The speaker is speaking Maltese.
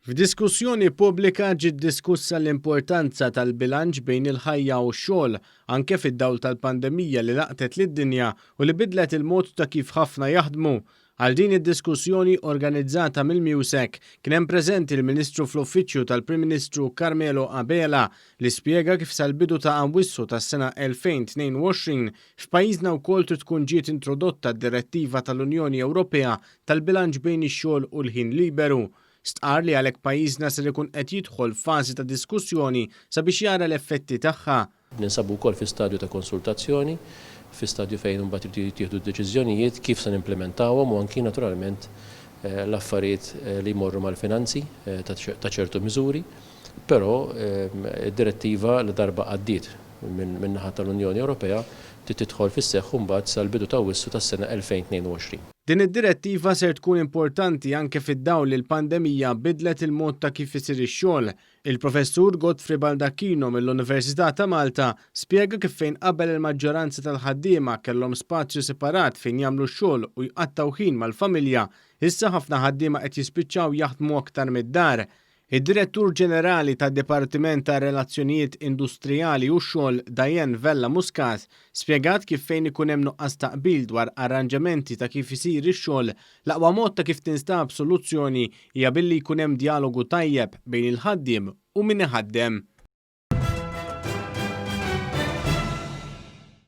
F'diskussjoni pubblika ġiet diskussa l-importanza tal-bilanċ bejn il-ħajja u x-xogħol, anke fid-dawl tal-pandemija li laqtet lid-dinja u li bidlet il-mod ta' kif ħafna jaħdmu. Għal din id-diskussjoni organizzata mill-MUSEC kien hemm preżenti l-Ministru fl-Uffiċċju tal-Prim Ministru Carmelo Abela li spjega kif sal-bidu ta' Awwissu tas-sena 2022 f'pajjiżna wkoll trid tkun ġiet introdotta d-Direttiva tal-Unjoni Ewropea tal-bilanċ bejn ix-xogħol u l-ħin liberu. Stqarr li għalhekk pajjiżna ser ikun qed jidħol f'fażi ta' diskussjoni sabiex jara l-effetti tagħha. Ninsabu wkoll fi stadju ta' konsultazzjoni, fi stadju fejn imbagħad iridu jittieħdu d-deċiżjonijiet kif se nimplementawhom u anki naturalment l-affarijiet li jmorru mal-finanzi ta' ċertu miżuri. Però id-direttiva ladarba għaddiet min-naħa tal-Unjoni Ewropea trid tidħol fis-seħħ imbagħad sal-bidu ta' Awwissu tas-sena 2022. Din id-direttiva ser tkun importanti anke fid-dawl li l-pandemija bidlet il-mod ta' kif isir ix-xogħol. Il-Professur Godfrey Baldacchino mill-Università ta' Malta spjega kif fejn qabel il-maġġoranza tal-ħaddiema kellhom spazju separat fejn jagħmlu x-xogħol u jqattgħu ħin mal-familja, issa ħafna ħaddiema qed jispiċċaw jaħdmu aktar mid-dar. Id-Direttur Ġenerali tad-Dipartiment tar-Relazzjonijiet Industrijali u x-Xogħol Diane Vella Muscat spjegat kif fejn ikun hemm nuqqas ta' qbil dwar arranġamenti ta' kif isir ix-xogħol, l-aqwa mod ta' kif tinstab soluzzjoni hija billi jkun hemm djalogu tajjeb bejn il-ħaddiem u min iħaddem.